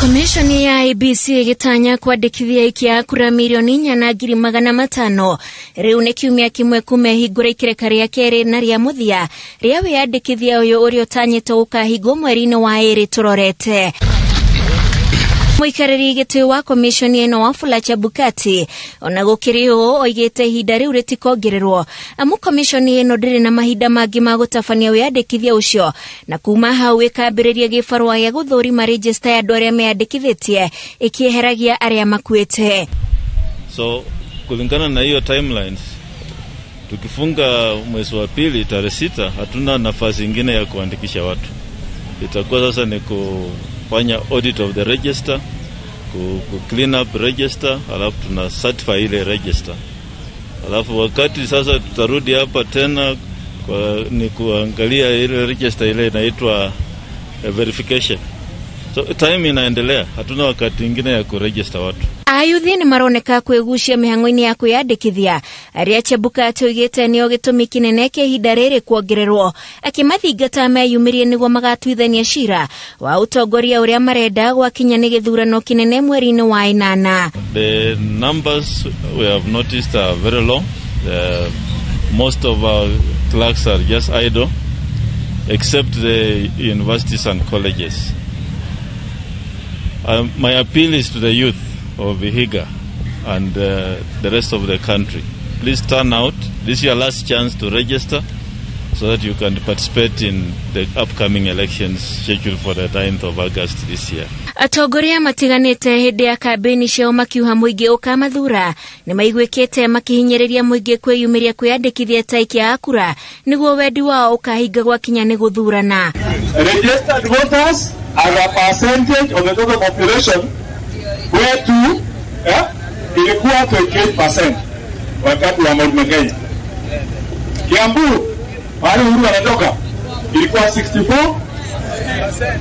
Komishoni ya IEBC ĩgĩtanya kwandĩkithia aikia a kura 4,500,000 rĩu nĩ kiumia kĩmwe kuma ĩhingũra ikereka rĩa kerĩ na rĩa mũthia rĩa wĩyandĩkithia ũyũ ũrĩa ũtanyĩtwo gũkahingwo mweri-inĩ wa ĩrĩ tũrorete. Mũikarĩri gĩtĩ wa komishoni ĩno Wafula Chebukati ona gũkĩrĩ ũũ oigĩte ihinda rĩu rĩtikongererwo amu komishoni ĩno ndĩrĩ na mahinda mangĩ ma gũtabania wĩyandĩkithia ũcio na kuma hau ĩkambĩrĩria gĩbarũa gĩa gũthũrima rejista ya andũ arĩa meyandĩkithĩtie ĩkĩeheragia arĩa makuĩte. So kulingana na hiyo timelines, tukifunga mwezi wa pili tarehe 6 hatuna nafasi ingine ya kuandikisha watu. Itakuwa sasa ni kufanya audit of the register, ku clean up register, alafu tuna certify ile register. Alafu wakati sasa tutarudi hapa tena ni kuangalia ile register ile inaitwa verification. So time inaendelea, hatuna wakati ingine ya kuregister watu. Ayuthi nĩ maroneka kwĩgucia mĩhang'o-inĩ ya kwĩyandĩkithia arĩa Chebukati oigĩte nĩo gĩtũmi kĩnene kĩa ihinda rĩrĩ kuongererwo akĩmathingata meyumĩrie nĩguo magatuithania cira wa ũtongoria ũrĩa marenda gwakinya nĩ gĩthurano kĩnene mweri-inĩ wa ĩnana. The numbers we have noticed are very low. Most of our clerks are just idle except the universities and colleges. My appeal is to the youth of Vihiga and the rest of the country. Please turn out. This is your last chance to register so that you can participate in the upcoming elections scheduled for the 9th of August this year. Atongoria matiganĩte hĩndĩ ya kambĩini ciao makiuha mũingĩ ũkamathura nĩ maiguĩkĩte makĩhinyĩrĩria mũingĩ kwĩyumĩria kwĩyandĩkithia ta aikia a kura nĩguo wendi wao ũkahinga gwakinya nĩ gũthurana. Registered voters as a percentage of the total population kwetu ilikuwa 28% wakati wa Mount Kenya. Kiambu mahali Uhuru anatoka ilikuwa 64%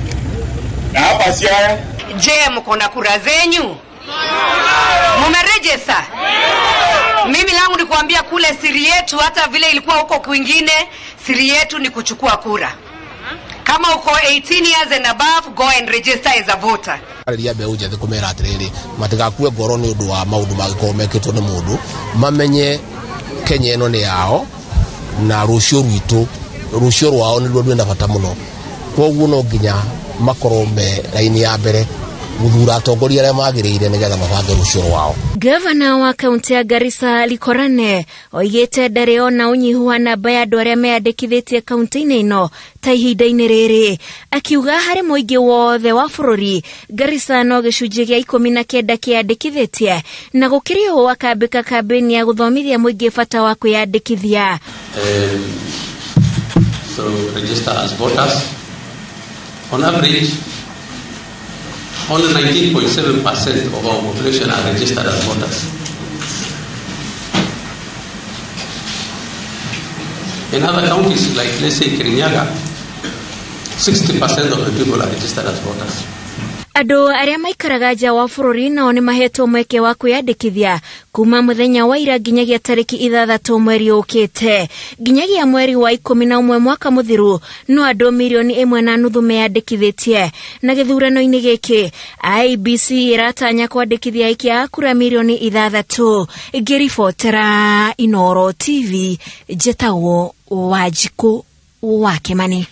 na hapa Siaya. Je, mko na kura zenyu? Mumerejesta? Mimi langu ni kuambia kule siri yetu, hata vile ilikuwa huko kwingine, siri yetu ni kuchukua kura. Kama uko 18 years and above, go and register as a voter. Arĩria mbeũ njĩthĩ kũmera atĩrĩrĩ matigakue ngoro nĩ ũndũ wa maũndũ mangĩkorwo mekĩtwo nĩ mũndũ, mamenye Kenya ĩno nĩ yao na rũciũ rwitũ, rũciũ rwao nĩruo rwĩna bata mũno, koguo no nginya makorwo me raini ya mbere gũthura atongoria arĩa magĩrĩire nĩgetha mabange rũciũ rwao. Gavana wa kaunti ya Garissa Likorane oigĩte ndarĩ ona ũnyihu wa namba ya andũ arĩa meyandĩkithĩtie kaunti-inĩ ĩno ta ihinda-inĩ rĩrĩ, akiuga harĩ mũingĩ wothe wa bũrũri Garissa no gĩcunjĩ gĩa 19 kĩyandĩkithĩtie na gũkĩrĩ ũũ akambĩka kambĩini ya gũthomithia mũingĩ bata wa kwĩyandĩkithia. So register as voters. On average, only 19.7% of our population are registered as voters. In other counties, like let's say Kirinyaga, 60% of the people are registered as voters. Andũ arĩa maikaraga nja wa bũrũri nao nĩ mahetwo mweke wa kwĩyandĩkithia kuma mũthenya wa ira nginyagia tarĩki 6 mweri ũkĩte. Nginyagia mweri wa 11 mwaka mũthiru no andũ 1.5 million meyandĩkithĩtie na gĩthurano-inĩ gĩkĩ IEBC ĩratanya kwandĩkithia aikia a kura 6 milioni. Ngĩribotera Inooro TV, njĩtagwo Wanjikũ wa Kĩmani.